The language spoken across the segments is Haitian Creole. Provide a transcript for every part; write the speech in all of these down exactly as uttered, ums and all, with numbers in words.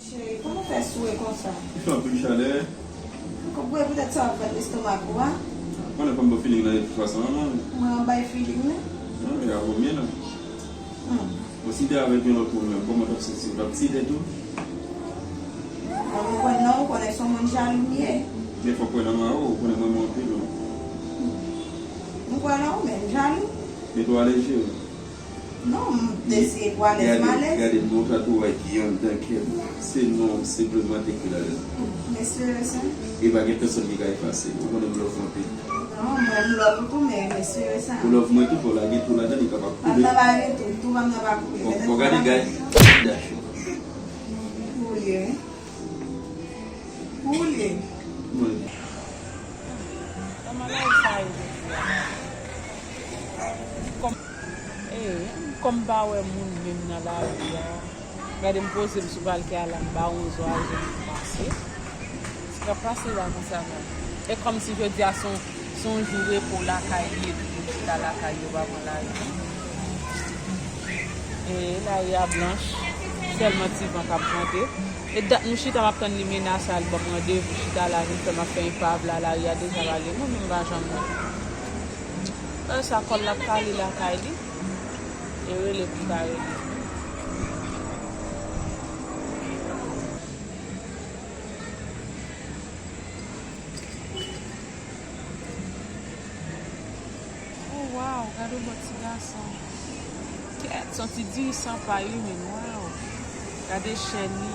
Cheri, kòman w fè souri konsa? Li fè anpil chalè. Ou kwè poutèt sa w ap bat lestomak ou a? Konnen fò m ba w feeling nan fason an, non? Mwen an bay feeling, non? Non, e a vò mye la. Hmm. Bon, si m te avèk yon lòt moun menm, kòman w t ap santi w? W t ap tiye tèt ou? Mwen konprann non, ou konnen se yon moun jalou m ye. Men fò w kwè nan mari w, ou konnen m renmen w anpil, wi. M kwè nan ou, men m jalou. Mete w alèz, cheri. Non, m deside pou alèz m alèz. Gade, gade, gade bon tatouway ki anndan kè m. Se non m senpleman te ekri l alèz. Mesye sa. E pa gen pèsonn ki ka efase. Ou konnen m love w anpil. Non, mwen m love ou tou, men mesye sa. Ou love mwen tou, fò w lage tou ladan, li kapab koule. Pam nan pa gen tou, tou pam nan pa koule. Bon, bon, gade, gade. Dachou. Koule, wi. Koule. Koule. Kòman lari sa ye jodi a? Kòm, e, kòm m pa wè moun menm nan lari a. Gade m poze m sou balkè a la, m ba yon zwa jan m pase. Sa k ap pase la konsa menm? E kòmsi jodi a se yon, se yon jou repo lakay li, epi yo chita lakay yo pa pran lari. E lari a blanch, sèlman ti van k ap vante. E dat nou chita, m ap tann li mennen sa, l ban m randevou, chita la, vin fè m ap fè enpav la, lari a deja pale, mwen menm m pa janm wè. Lè sa kòl l ap kale lakay li, e rele pou m ta rele. Oh, wow, gade yon bon ti gason. Kèt, se yon ti dirisan pa wi, men wow. Gade chèn li.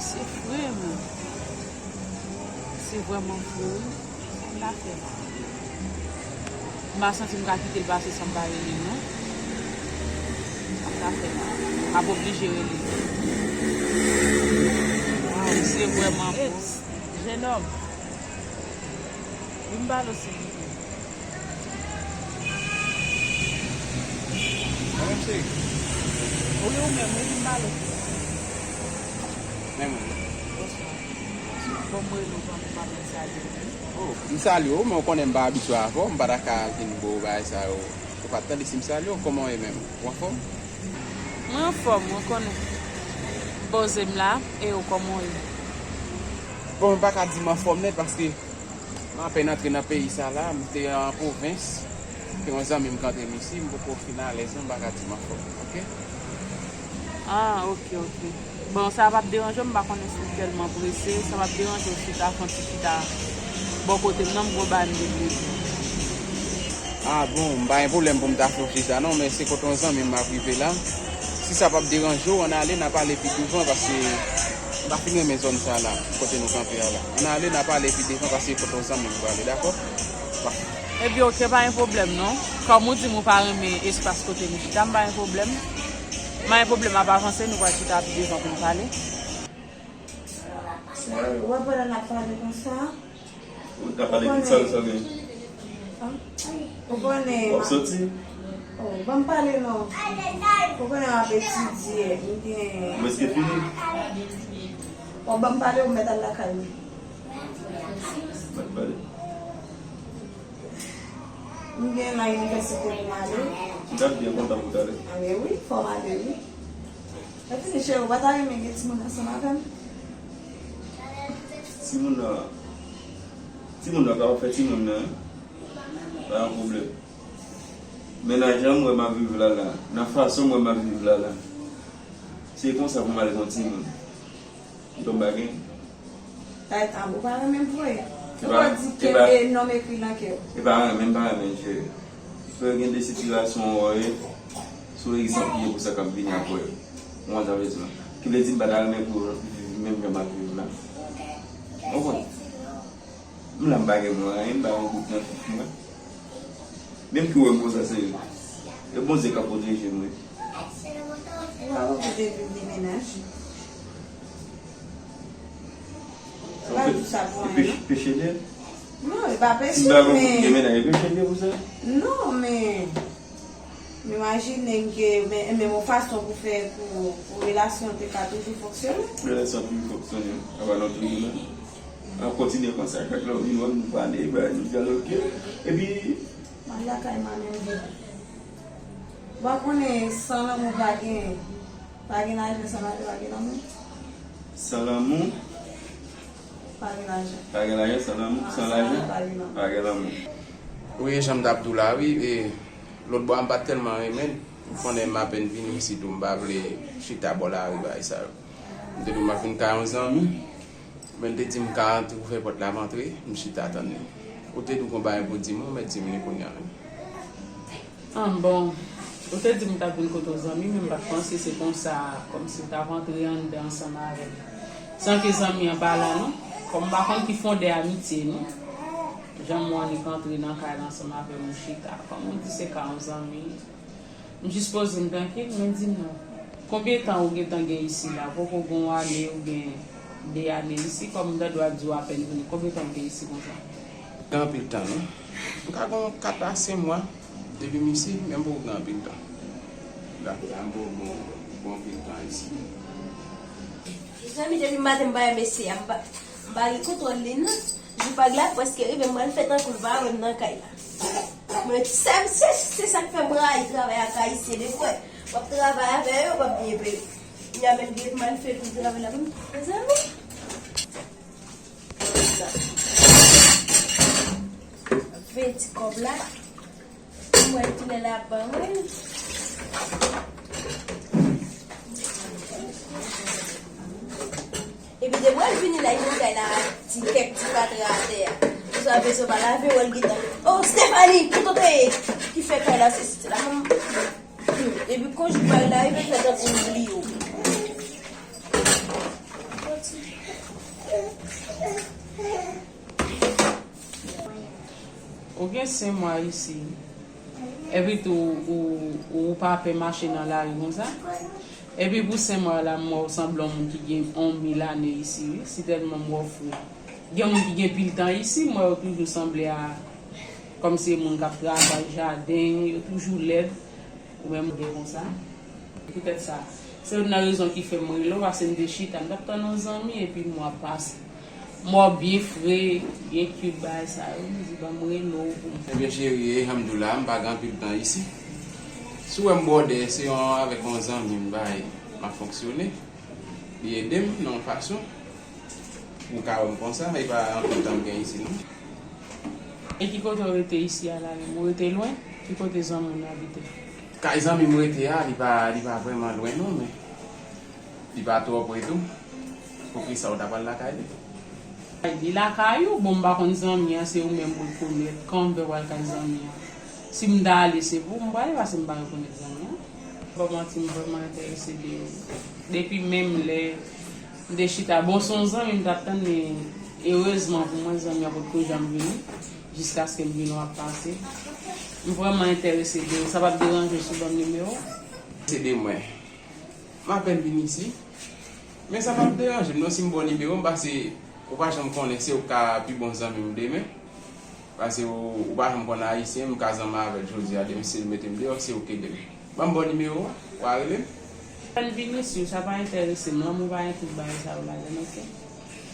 Se fre, men. Se vrèman fre, wi. Sa m ta fè la? M pa santi m ka kite l pase san m pa rele l, non. Sa m ta fè la? M ap oblije rele l. Wow, se vrèman fre. Jenòm, vin pale w silvouplè. Mwen menm cheri. Wi, ou menm, wi, vin pale w. Men mwen. Bonswa. Bonswa. Bon, mwen rele w, pa, pa mwen salye w. Oh, m salye w, men w konnen m pa abitye avè w, m pa ta ka vin ba w bagay sa yo. Ou pa t tande si m salye w, kòman w ye menm? Ou anfòm? Mwen anfòm, ou konnen. Poze m la, e ou kòman w ye? Bon, m pa ka di m anfòm nèt paske m apèn antre nan peyi sa la, m te an pwovens, te yon zanmi m k antre m isi, m poko fin alèz non, m pa ka di m anfòm, oke? Ah, oke, oke. Bon, sa p ap deranje w, m pa konnen si w tèlman prese, sa p ap deranje w si w ta fè yon ti chita bò kote m non, m gon bagay m te vle di w. Ah bon, m pa gen pwoblèm pou m ta fè yon chita non, men se kote yon zanmi m m ap rive la. Si sa p ap deranje w, ann ale, n a pale pi douvan, paske m pa fin renmen zòn sa la, kote nou kanpe a la. Ann ale, n a pale pi devan, paske kote yon zanmi m prale, dakò? Ebyen, oke, pa gen pwoblèm non. Kòm ou di m ou pa renmen espas kote nou chita, m pa gen pwoblèm. M pa gen pwoblèm, m ap avanse, nou pral chita pi devan pou n pale. Ou wè pandan n ap pale konsa, Ou ta pale tout sa, sa gen. Ou konnen. W ap soti? Oh, ban m pale non. Ou konnen m ap etidye. M gen. Ou prèske fini? Oh, ban m pale, ou mèt al lakay ou. Mèt pale. M gen nan inivèsite pou m ale. M t ap byen kontan pou w t ale. Anben wi, fò m ale wi. Mèsi cheri, ou pa ta renmen gen timoun ansanm avè m? Timoun nan, timoun nan kapab fè timoun nan, wi. Pa yon pwoblèm. Men nan jan m wè m ap viv la la, nan fason m wè m ap viv la la, se konsa pou m al gen yon timoun. Ou tonbe a gen. Taytan, ou pa renmen m vre. Ou pa di kenbe nonm ekri nan kè w. E pa renmen, m pa renmen, cheri. Fè gen de sitiyasyon w wè, sou egzanp, li ye pou sa k ap vini apre. Ou konn sa m vle di w la. Ki vle di m pa ta renmen pou w viv menm jan m ap viv la. Ou konprann? M la m pa gen mwayen, m pa gen bout nan fif mwen. Menm ki wè m konsa se, e Bondye k ap pwoteje m, wi. Ou pa oblije viv li menaj. Ou pa di sa pou anyen, non? Peche li ye? Non, e pa peche, men. Si m pa gen menaj, e peche li ye pou sa? Non, men, m imajine ke, men, men yon fason pou fè, pou, pou relasyon te ka toujou fonksyone. Relasyon toujou fonksyone, apa nou toujou la. N ap kontinye konsa, chak lè w vin wè m, nou pale, bagay nou dyaloge. Epi. M al lakay manman m vin. Ou pa konnen san lanmou pa gen, pa gen lajan, san lajan pa gen lanmou. San lanmou, pa gen lajan. Pa gen lajan, san lanmou, san lajan, pa gen lanmou. Wi, jan m t ap di w la, wi, e, lòt bò a m pa t tèlman renmen l. M konnen m apèn vini isit tou, m pa vle chita bò lari, bagay sa yo. M te di w m ap vin kay yon zanmi, men l te di m ka antre, ouvè pòt la, m antre, m chita tann li. Ou te di w gon bagay pou di m, ou mèt di m li kounye a menm. Ah, bon, ou te di m t ap vin kote w zanmi, men m pa t panse se konsa, kòmsi w t ap antre anndan ansanm avè m. San ke zanmi an pa la, non. Kòm m pa konn ki fondè amitye nou, jan m wè w annik antre nan kay la ansanm avè m, ou chita. Kòm ou di se ka yon zanmi, m jis poze m trankil, men di m non. Konbyen tan ou gentan gen isi la? Poko gen yon ane oubyen de ane isi, kòm m ta dwe ap di w apèn vini. Konbyen tan ou gen isi konsa? Gen anpil tan, non. M ka gen yon kat a senk mwa depi m isi, men m poko gen anpil tan. La, la, m poko gen yon bon anpil tan isi. Mezanmi, depi maten m pa wè mesye a, m pa, m pa gen kontwòl li, non. Jou pag la prèske rive, m pral fè tankou l pa wè m nan kay la. Men sa, se, se sa k fè m rayi travay ak Ayisyen. Defwa, w ap travay avè yo, w ap byen peye. Kounye a menm gen mal fè pou travay la, mezanmi. Veye ti kòb la. Mwen tounen la ban mwen. Epi depi mwen vini la, yon kay la, ti kèk ti fatra atè a. Ou sa bezwen pa lave, wè l gentan. Oh, Stephanie, kote w te ye? Ki fè kay la, se, se la, hmm. Epi konj kay la, epi fè tankou m bliye w. Ou gen senk mwa isi. Epi tou, ou, ou pa pè mache nan lari konsa. Epi pou senk mwa la, m wè w sanble yon moun ki gen yon mil ane isi, wi. Si tèlman m wè w fre. Gen moun ki gen pil tan isi, m wè yo toujou sanble a, kòmsi moun k ap travay jaden, yo toujou lèd. Ou menm ou gen konsa. Poutèt sa, se youn nan rezon ki fè m rele w, paske m te chita, m t ap tann yon zanmi, epi m wè w ap pase. M wè w byen fre, byen cute, bagay sa yo, m di, ban m rele w pou m. Ebyen, cheri, e, Hamdoula, m pa gen anpil tan isi. Si w wè m bòdè, se yon, avèk yon zanmi m bay, m ap fonksyone. Li ede m nan yon fason. Ou ka wè m konsa, e pa anpil tan m gen isi, non. E ki kote w rete isi a la menm? Ou rete lwen? Ki kote zanmi w nan abite? Kay zanmi m rete a, li pa, li pa vrèman lwen, non, men li pa twò pre tou. Poukisa w ta pral lakay li? Li lakay ou? Bon, m pa konn zanmi an, se ou menm pou rekonèt. Kòman m fè pral kay zanmi an? Si m ta ale, se pou m prale, paske m pa rekonèt zanmi an. Bon, manti, m vrèman enterese de, depi menm lè m te chita. Bon, se yon zanmi m t ap tann, men erezman pou mwen, zanmi an potko janm vini, jiskaske m vin wè w ap pase. M vrèman enterese de ou. Sa p ap deranje w si w ban m nimewo w? Se de mwen. M apèn vin isi. Men sa p ap deranje m non si m ba w nimewo m, paske ou pa janm konnen, se ou k ka pi bon zanmi m demen. Paske ou, ou pa janm konn Ayisyen, m ka zanmi avè l jodi a, demen si l mete m deyò, se ou k ede m. Ban m ba w nimewo a, w a rele m. Apèn vin isi, sa pa enterese m, lanmou pa gen tout bagay sa yo ladan l, oke?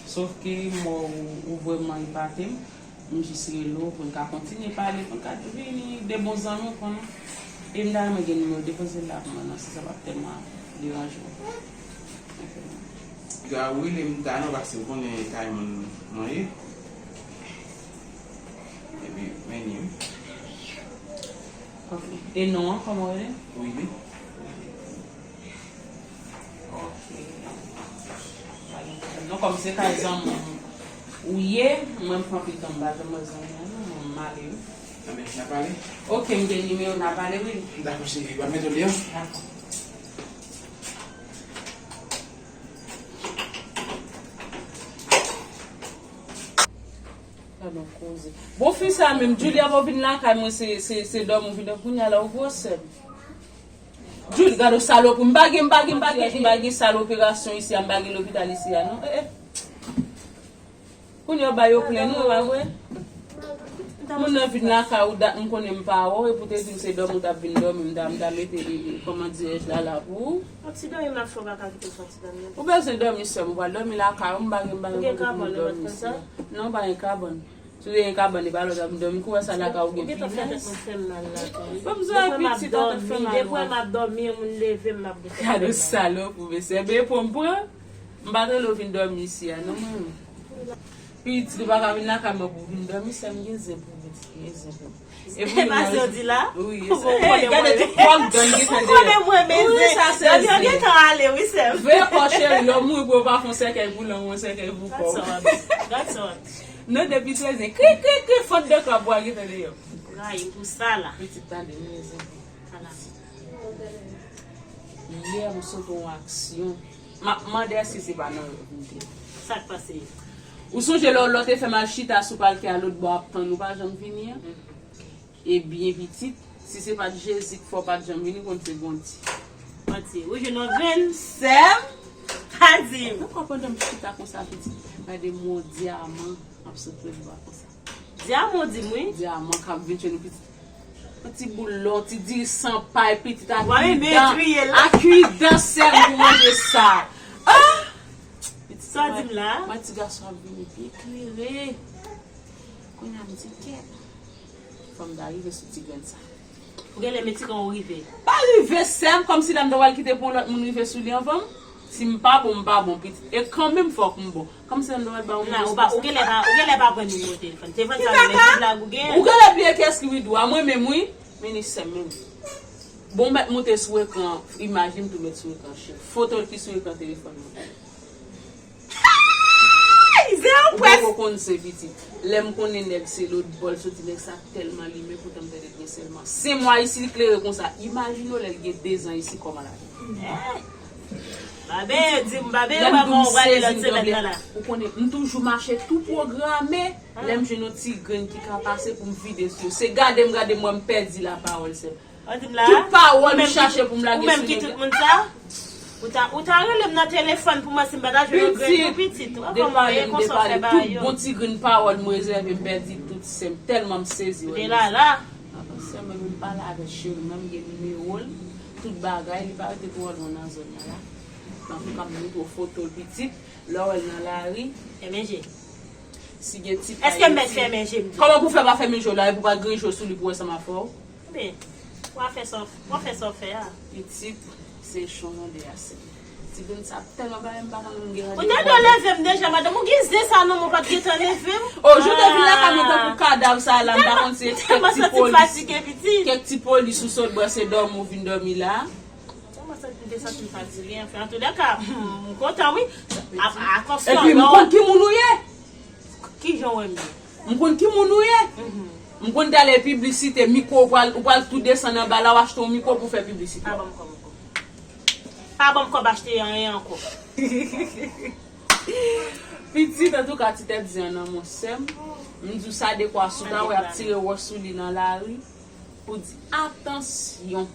Sòf ke m wè ou, ou vrèman epate m. M jis rele w pou n ka kontinye pale, pou n ka vini de bon zanmi, w konnen. E m ta renmen gen nimewo, depoze l la pou mwen non, si sa p ap tèlman deranje w. Piga ou rele m ta non, paske w konnen kay moun mwen ye. Epi, men ni wi. Ok. E non an, kòman w rele? Willy. Ok. Pa gen pwoblèm. Non, kòm se kay zanmi w ou ye, mwen m pran anpil tan m pa janm wè zanmi an, non, mwen m ale wi. Anben, n a pale? Ok, m gen nimewo, n a pale wi. Dakò, cheri, w ap mete w deyò? Dakò. Gad yon koze. Bon, fi sa menm, Julia, w vin lakay mwen, se, se, se dòmi w vin dòmi. Kounye a la, ou gwosè m. Julie, gad yon salopri. M pa gen, m pa gen, m pa gen, m pa gen sal operasyon isi a, m pa gen lopital isi a, non. Eh, eh. Kounye a, w ba yo plen, non, pa vre? Moun nan vin lakay ou, dat m konnen m pa wè w, epi w te di m se dòmi w t ap vin dòmi, m ta, m ta mete, e, e, kòman dirèj la la pou ou. Yon ti dòmi m ap fè, w pa ka kite w fè yon ti dòmi non. Ou bezwen dòmi, sè m, ou pral dòmi lakay ou, m pa gen, m pa gen kote pou m dòmi, sè. Non, pa gen kabòn. Touye yon kabann, e pa lòt ap dòmi, kou wè sa lakay ou gen pi nèz. Ou gentan fè tèt mwen fè m mal la tou wi. Bon, m sou pitit la, tèt fè mal. Depi m ap dòmi, moun leve m, m ap gen tèt fè mal. Gade salop ou mesye. Ebyen, pou m pran, m pa t rele w vin dòmi isi a, non, mwen. Pitit, ou pa ka vin lakay mwen pou w vin dòmi, sè m gen zen pou pitit, gen zen pou. E pou e pa sa w di la? Wi, e sa. Gade ti kòk gang gentan dèyè. Ou konnen mwen, men zen. Wi, sa se zen. Gang yo gentan ale, wi, sè m. Veye kò cheri, lè w mouri pou yo pa fè yon sèkèy pou lanmou, yon sèkèy pou kò. That's all. That's all. Non, depi trèz zen. Kri, kri, kri, fant de krab, bwa gentan deyò. Rayi pou sa la. Pitit tande, men zen. Ala. Yè, m sot yon aksyon. M ap mande èske se pa nan rèv m te. Sa k pase? Ou sonje lè w lòt te fè m al chita sou palkè a lòt bò ap tann ou pa janm vini an? Ebyen, pitit, si se pa t Jezi k fè w pa t janm vini, konn se Bondye. Bondye, ou jwenn yon grenn sè m, pa di m. Ankò pandan m chita konsa, pitit, gade m yon dyaman ap sot lòt bò a konsa. Dyaman, di m wi. Dyaman k ap vin jwenn ou, pitit. Yon ti boul lò, ti diri san pay, pitit, a cuit-dents. A cuit-dents, sè m pou manje sa. Ah! Pitit, sa w di m la? Mwen ti gason ap vini pi eklere. Kounye a m di kèt. Fò m ta rive sou ti grenn sa. Ou genlè mete kan ou rive. Pa rive, sè m, kòmsi la m ta pral kite pou yon lòt moun rive sou li anvan m. Si m pa bon, m pa bon, pitit. E kanmenm fòk m bon. Kòmsi m dwe ba w. Ou genlè pa, ou genlè pa pran nimewo telefòn. Telefòn sa yo, men se blag ou gen. Ou genlè bliye kiyès ki Widou a, mwen menm wi. Men ni sè m menm. Bon, m mèt moute sou ekran, imaj li m tou met sou ekran, chèf. Foto l ki sou ekran telefòn mwen. Ay! Zen an pwès. Ou poko konn se pitit. Lè m konnen nèg se lòt bò l soti, nèg sa tèlman limen, poutan m tande l gen sèlman senk mwa isi, li klere konsa. Imajine w lè l gen dezan isi, kòman l ap ye. Babe, di m, babe, wè kòman w prale lòt semèn nan la. Ou konnen, m toujou mache tou pwograme. Lè m jwenn yon ti grenn ki ka pase pou m vide sou yo. Se gade m, gade m, wè m pèdi lapawòl, sè m. Tout pawòl m chache pou m lage sou nèg la. Ou menm ki tout moun sa? Ou ta, ou ta rele m nan telefòn pou mwen si m pa ta jwenn yon grenn pou pitit. Ou wè kòman e konsa w fè bagay yo. Tout bon ti grenn pawòl m rezève, m pèdi tout, sè m, tèlman m sezi wè mesye. Sè mwen, m pale avè cheri mwen, m gen nimewo l, tout bagay, li pa rete twò lwen nan zòn nan la. Antouka, m montre w foto l pitit, lè w wè l nan lari. M N G. Si gen ti pa. Èske m mèt fèmen je m di? Kòman pou fè pa fèmen je w la, epi w pa griyen je w sou li pou wè sa m ap fè w? Men, w a fè sa, w a fè sa w fè a. Pitit, se echon yon de a sè m. Ti grenn sa ap tèlman ba m, m pa konn m gen randevou avè l. Ou te dwe leve m deja, madanm. Ou gen zen sa nan men w, ou pa t gentan leve m. O, jou te vin lakay mwen tankou kadav sa la, m pa konn se kèk ti polis. Kèk ti polis ou sot bwè, se dòmi ou vin dòmi la. Kòman sa, m te santi m fatige, anfen, antoulèka, m kontan, wi. A, atansyon, non. Epi, m konn ki moun ou ye. Kijan w wè m ye? M konn ki moun ou ye. M konn talè piblisite, mikwo, ou pral, ou pral tou desann anba la, w achte yon mikwo pou fè piblisite. Pa ban m kòb ankò. Pa ban m kòb achte anyen ankò. Pitit, antouka, ti tèt zen an nan men w, sè m. M di w sa dekwa, si w ta wè y ap tire wòch sou li nan lari, pou di, atansyon.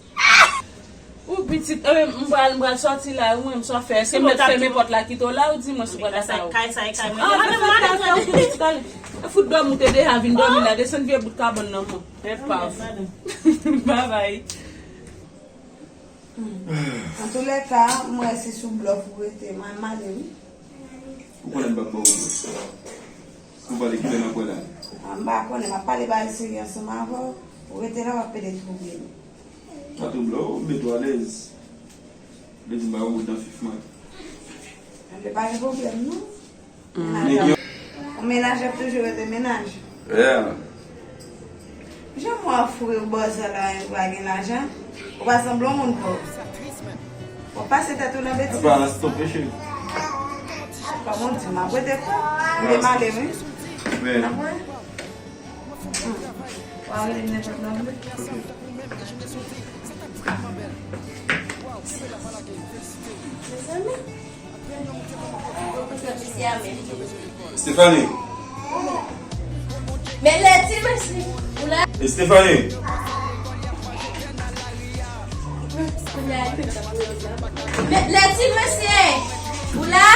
Ou pitit, eh, m pral, m pral sòti la, wi, m sot fè. Èske m mèt fèmen pòt la kite w la, ou di mwen si w pral lakay ou? Kay sa, e kay mwen. Ah, men fè kay sa, ou pitit ale. E fout dòmi w te deja vin dòmi la, desann vye bout kabann nan mwen. Epav. Babay. Antoulèka, m wè se sou blòf ou rete, m al male, wi. Ou konnen m p ap ba w blòf. Ou pale kilè n ap wè la? Ah, m pa konnen, m ap pale bagay serye ansanm avè w. Ou rete la, w ap pede twouble nou. Pa twouble w, ou mete w alèz. Vle di m pa wè w nan fif mwen. Anben, pa gen pwoblèm, non. Yon mennaj ap toujou rete mennaj. Yeah. Jan m wè w frè bòz la, ou pa gen lajan. Ou pa sanble yon moun pòv. W ap pase tèt ou nan betiz. Apa, stope, cheri. Kòman w di, m ap rete frè. M vle m ale, wi. Men. N ap wè. Hmm. W a rele m nenpòt lè w vle. Mezanmi. Stephanie. Men lè ti mesye, ou la? E Stephanie. Men lè ti mesye, ou la?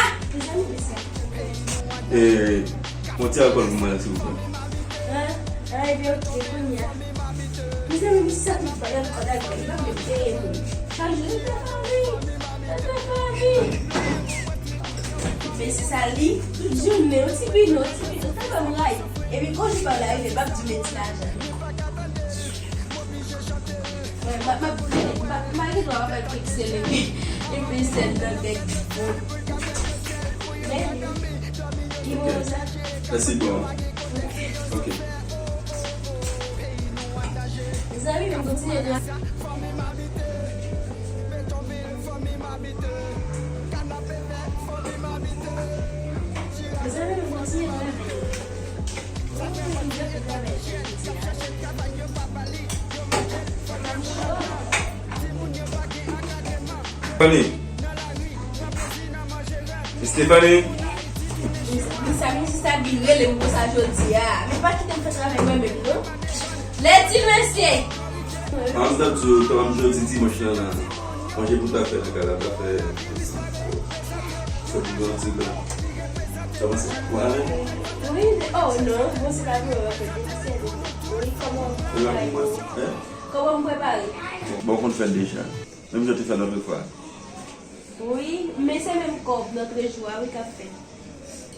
E, yon ti alkòl pou mwen, silvouplè. An, an, ebyen, oke, kounye a. Mezanmi, misye ap fè yon kòd ak li, li pa vle peye moun. Chak jou, li fè fanmi. Li fè fanmi. Men se sa, li, tout jounen, yon ti bino, yon ti bino, sa fè m rayi. Epi kou li pa la rive, m ap di mete lajan. Mwen, m ap, m ap, m ap, m ap gen dwa ap fè kèk sèl epi, epi sèl nan kèk bon. Men, li bon sa. Mèsi, bon. Ok. Mezanmi, nou kontinye travay. Mezanmi, nou kontinye travay. Stephanie. Stephanie. Sa, men si sa vin rele m konsa jodi a. Men pa kite m fè travay mwen menm, non. Lè di mesye. An, m t ap di w, kòm jodi dimanch lan la, manje pou ta fè nan kay la, ta fè. Sa pou yon ti blan. Sa panse? Mwen ale? Wi, oh non, bon, se pa pou mwen, an fèt, se wi, kòman w prepare? Kòman m prepare? Bon, ou konn fè l deja. Menm jan w te fè l lòt fwa. Wi, men se menm kòb nan trezou a, wi, k ap fèt.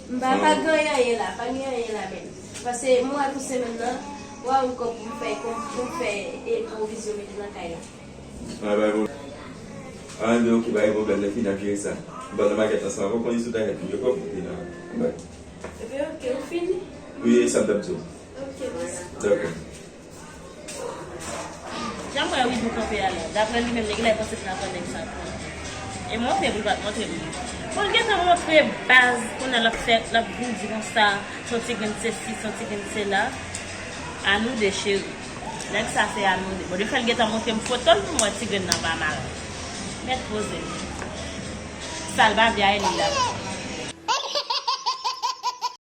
M pa, pa gen anyen la, pa gen anyen la menm. Paske m wè pou semèn nan, m wè yon kòb pou m fè, pou m fè, e, pwovizyon mete nan kay la. Ah, bay bon. Ah, men ok, bay pwoblèm, lè fini ap jere sa. M pral nan makèt ansanm avè w, konnen sou tayèt li, yo pwòp, epi nan, bay. Ebyen, ok, ou fini? Wi, e sa m t ap di w. Ok, mèsi. Dakò. Jan m wè Widou kanpe a la, daprè li menm, nèg la, li panse se nan pran nèg sa pran. E montre pou l pa t montre m. Bon, l gentan montre baz, kounye a l ap fè, l ap grandi konsa, se yon ti grenn sesi, se yon ti grenn sela. A nou de, cheri. Nèg sa se a nou de. Bon, defwa l gentan montre m foto l pou m wè ti grenn nan pa mal. Mèt poze l. Sa l pa vle a, e li la.